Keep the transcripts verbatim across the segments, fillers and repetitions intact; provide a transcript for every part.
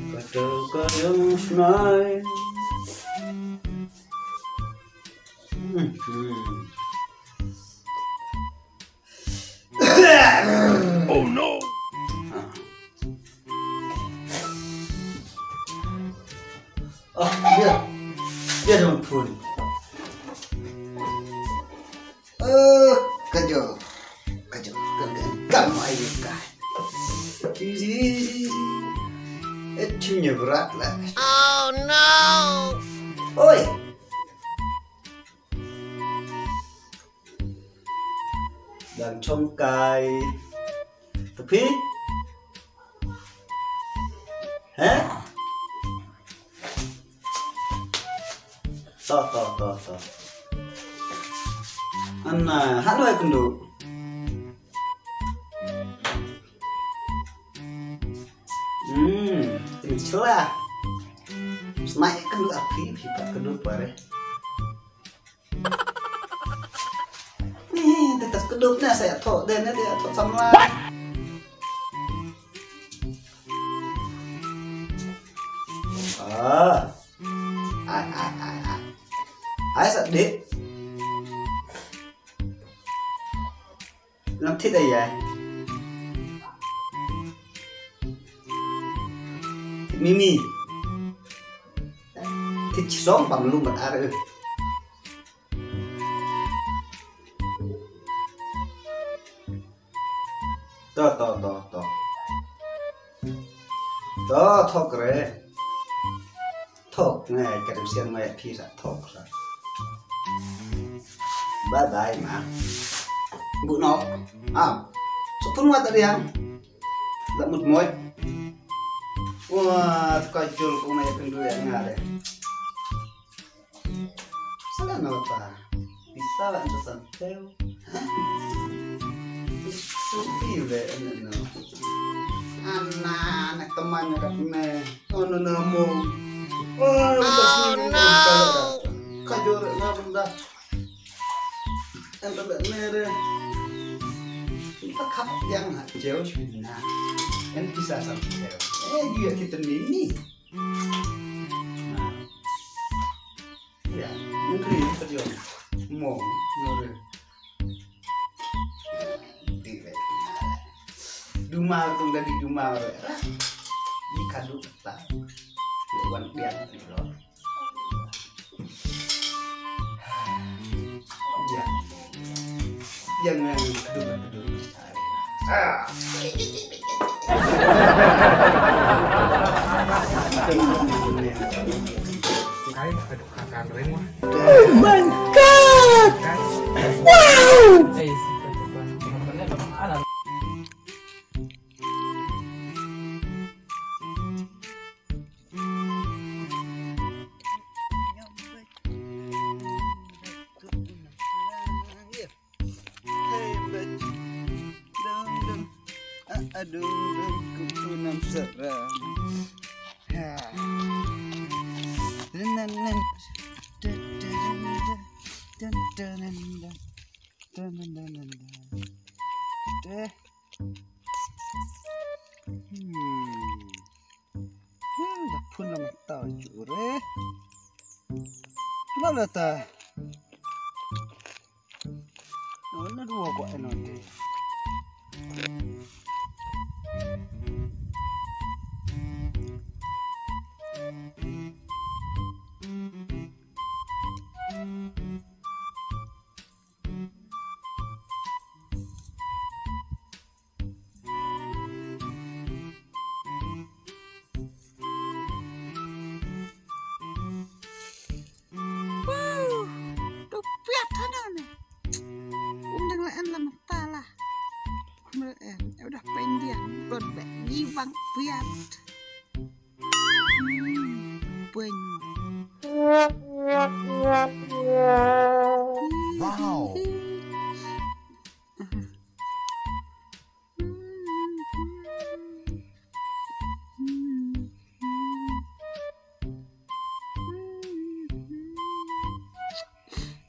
Kata ka yang snai. Hmm. Oh no. Oh, dia. Dia dong phone. Eh, kajo. Kajo. Kan kan kam ai ka. Di di di di. Eh, chunya berat lah. Oh no. Oi. Dang chongkai. Tapi Heh? To, to, to, to. Ana, hanu ai kynduh. Hmm, tin chla. Snai kynduh api, phi pat kynduh pare. Ni, te tas kdup ne sa ïathoh de ne, te ïathoh samla. Ah. Ai, ai, ai, ai. Ai sa dik. Nang thit ai ai. Mimi. Thit song bam lu mat ar. To, to, to, to. To, thok re. Thok ngai ka dang siang ngai phi sa thok sa. Bye bye ma. Bu no. Ah. Sopun wa ta diang. La mut moi. Wa, ka jol ko ngai kan du ya ngare. Sala no ta. Bisa la nta san teo. Sufi le no. Ana na teman kat ne. Oh no no mo. Oh no. Kajor na benda. Enta da mere. Enta kap yang na jeo shwina. En bisa san teo. Eh, dia kita ni ni. Nah. Ya, nuri terjun. Mo, nuri. Di re. Duma tu dari duma re. Di kadu ta. Wan biang tu lo. Ya. Yang yang kadu kadu. Ah. Oh my God! Wow! Hey, bitch. Dum, dum. Ah, ah, dum, dum. Kuku nam seram. Ha. Dun, dun, dun. Dun, dun, dun, dun. Dun, dun, dun, dun, dun. Deh. Hmm. Hmm, da phun la mynta jure. La la ta. Oh, na dua ko eno de. Wow, to piat hana ne. Um dang la en la mata la. Kumre en, e udah pendian, bot be, ni bang piat. Hmm, peny. Wow.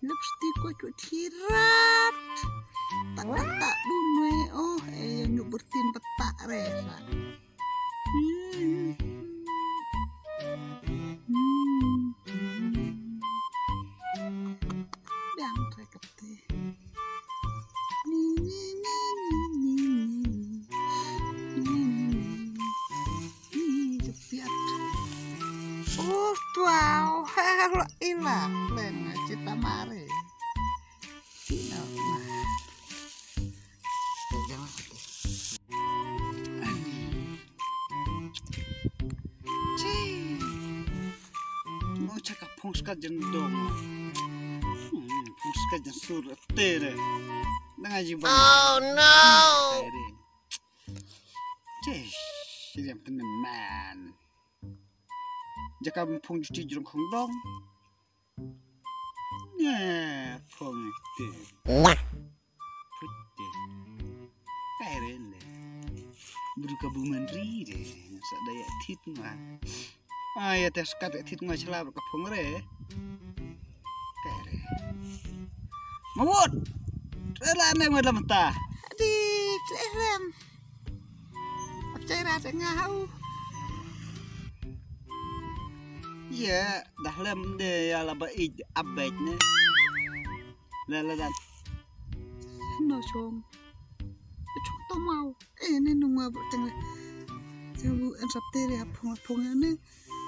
Lipstick ko chu thirat. Tak tak tak bunwe oh eh yang nyuk bertin petak resa. Yang tre kete. Jepiat. Oh, wow, helo ila len cita mare. Sino na. Jangan hati. Ani. Ci. Mo chaka phung skat jen dong. Hmm, phung skat jen sur tere. Nanga jiban. Oh no. Ci. Ci jam temen man. Jaka phung juti jrong khong dong. Nge phung ti. Put ti. Kai ren de. Bru ka bu man ri de. Sa da ya thit ma. Ai ya te skat ya thit ma chlap ka phung re. Kai re. Mawut. Rela ne ma lam ta. Di klem. Ap cai ra te ngau. Ye, dah lem de ya la ba ij abek ne. La la dan. No chong. Chong to mau. Eh, ne nung wa bro teng. Sa bu en sap te re apong apong ne.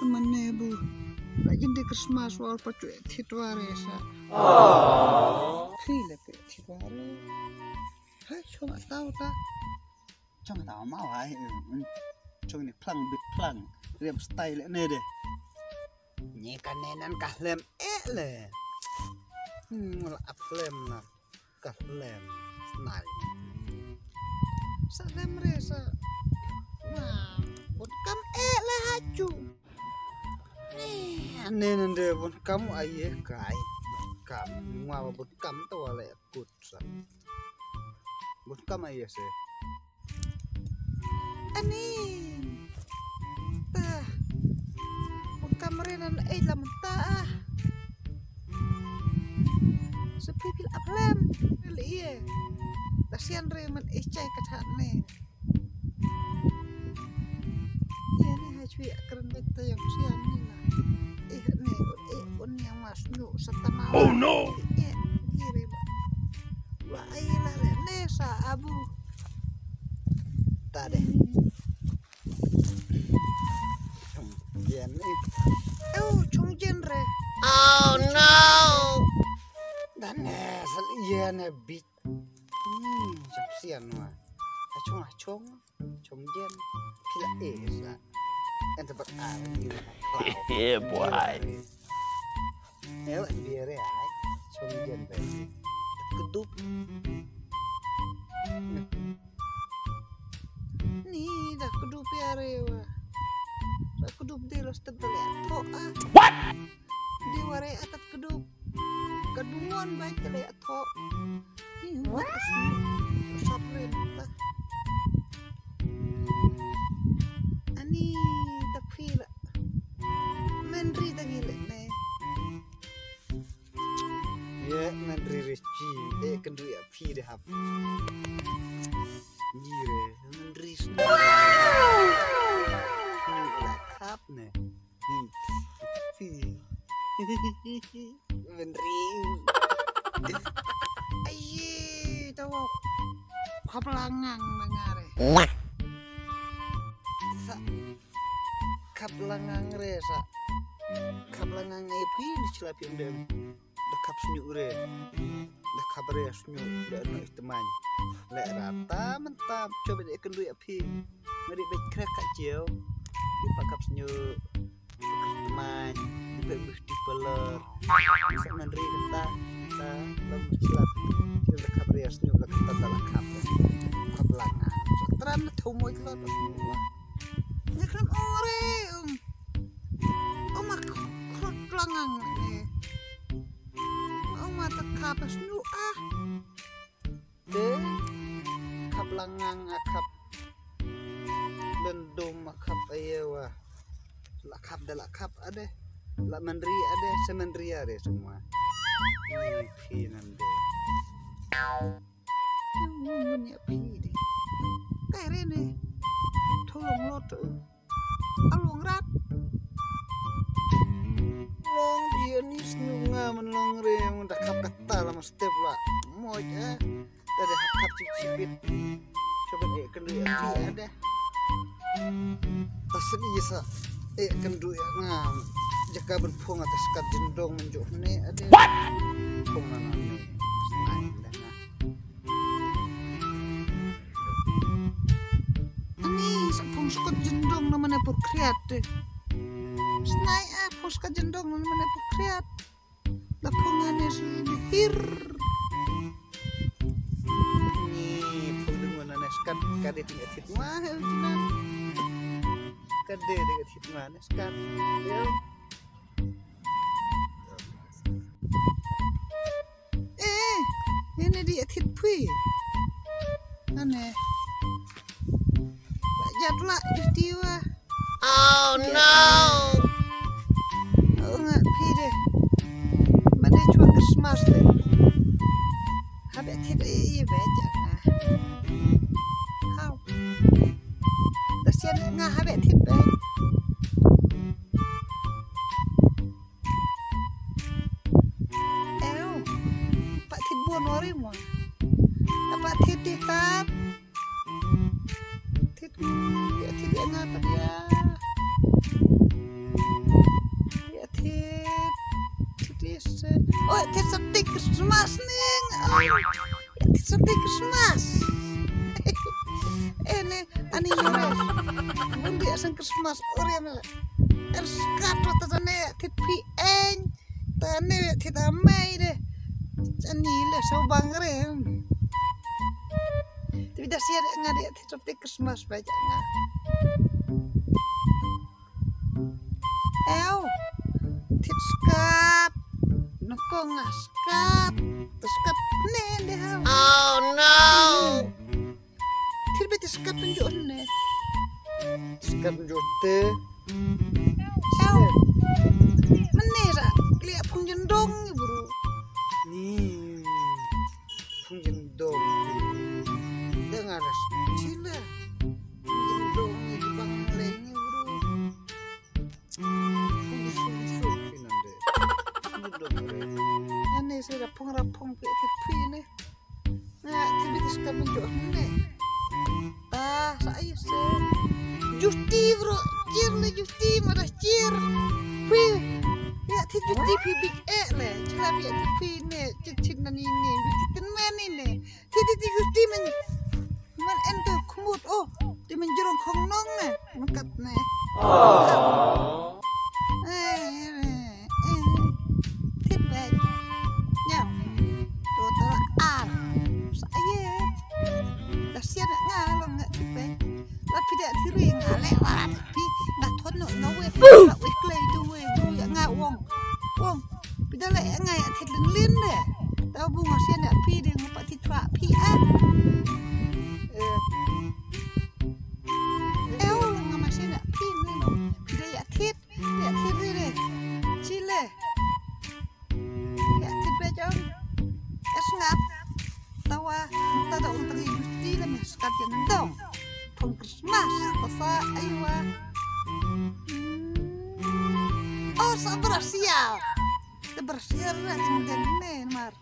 Teman ne bu. Lagi di Christmas wal pacu thit ware sa. Oh. Fi le pe thit ware. Hai, chong tau ta. Chong tau mau hai. Chong ni plang bit plang. Riam style ne de. Ni kan ne nan ka hlem eh le. Hmm, la ap hlem na. Ka hlem. Snai. Sa hlem re sa. Wah, bun kam eh le haju. Eh, ne nan de bun kam ai eh kai. Bun kam. Ngwa bun kam to le kut sa. Bun kam ai eh se. Ani. Ta. Bun kam re nan eh lam ta ah. Sa phi phi ap hlem. Phi le ye. Ta sian re man eh chai ka that ne. Ye ne ha chui akran bet ta yang sian ni na. Eh ne eh un yang mas nu sa ta ma. Oh no. Eh ye re ba. Wa ai la le ne sa abu. Ta de. Jen ni. Eu chung jen re. Oh no. Dan ne sal yen ne bit. Hmm, jam sian wa. Achung achung. Chung jen. Pila eh sa. Enta bak ar. Yeah, boy. Ewa biere ai. Chung jen be. Kedup. Ni dah kedup ya rewa. Dah kedup di los tebel ya to ah. What? Di ware atat kedup. Keduan baik tele to. Ni what? Sapre ta. Ani tapi la. Menteri tangi le ne. Ye, ngan ri re chi. Eh, kynduh ïa phi de hap. Ngi re, ngan ri snu. Ngi la khap ne. Ngi. Phi. Ngan ri. Aye, tahu. Khap langang na nga re. Sa. Khap langang re sa. Khap langang e phi ni chila phi em. Da khap sñiuh re. Da khap re sñiuh da no itman. Le rata mentam coba de kynduh ïa phi. Ngari bek krek ka jiu. Di pa khap sñiuh. Itman. Di bek beh di peler. Sa man re kata. Sa lam chila. Da khap re sñiuh da kata da la khap. Khap langang. Sa tram na thau moi klot sñiuh. Ngi khlem ong re, um. Um, ma khlem Ngang ne. Ong ma ta khap snu ah. Te khap la ngang a khap. Lendum a khap ayewa. La khap da la khap ade. La mandri ade, se mandri ade semua. Phi nan de. Mun ya phi de. Kai re ne. Thulong lot. Along rat. Long dia ni snu nga man long re mun da khap kata la mas step la. Moj eh. Tadi hap hap cip cipit. Coba eh kendu ya phi ada. Tasik isa eh kendu ya nga. Jaka ben phung atas kat jendong menjuk ne ada. What? Phung nana ne. Senai dah nga. Ani sa phung skat jendong na mana pur kriat. Senai ah phung skat jendong na mana pur kriat. La phung ane su dihir. Ni phung dengan ane skat kade ting atit wah jinan. Kade ting atit wah ane skat. Eh, ini di atit pui. Ane. Jat la juti wah. Oh no. Oh nga phi de. Mane chua Christmas de. Habe thit e e be jat na. How? Da sian nga habe thit be. Ew. Pak thit bun ori mo. Apa thit di tap. Thit, ya thit ya nga tap ya. Ya thit. Thit ya se. Oh, thit sati Christmas ning. Oh, ya thit sati Christmas. Eh, ne, ani yore. Bundi asang Christmas ori ne. Er skat wa ta ne thit pi eng. Tane thit amai de. Ani le so bang re. Tapi dah siap nga de thit sati Christmas baca nga. Ew. Thit skat. Noko nga skat. Thit skat ne de ha. Oh no. Thit beti skat tunjuk ne. Skat tunjuk te. Ew. Mane ra kli phung jendong ni bro. Ni phung jendong. Dengar sila. Phung jendong ni bang leng ni bro. Phung jendong ni nande. Phung jendong ni. Ane sila phung ra phung pe thit phi ne. Nga tibi tis ka menjuk ne. Ta sa ai se. Juti bro, jir ne juti mara jir. Phi. Ya ti juti phi big e ne. Chila bi ti phi ne. Chin chin na ni ne. Juti ten men ni ne. Ti ti ti juti men. Man ento khmut oh. Ti men jrong khong nong ne. Mangkat ne. Oh. Eh, eh, eh. Thit bek. Nyam. To to ar. Sa ye. Da sian nga long nga thit bek. La phi da thiri nga le wa phi. Nga thon no no we phi la we klei tu we bu ya nga wong. Wong. Phi da le nga ya thit lin lin de. Ta bu nga sian ya phi de nga pa thit chwa phi a. Eh. Ew nga ma sian ya phi ne no. Phi da ya thit. Ya thit ri re. Chile. Ya thit be jong. Es ngap. Tawa. Mata da ung tagi juti le me skat ya nendong. Phung Christmas. Pasa aywa. Hmm. Oh, sa bersiap. Te bersiap na tinggal ne mar.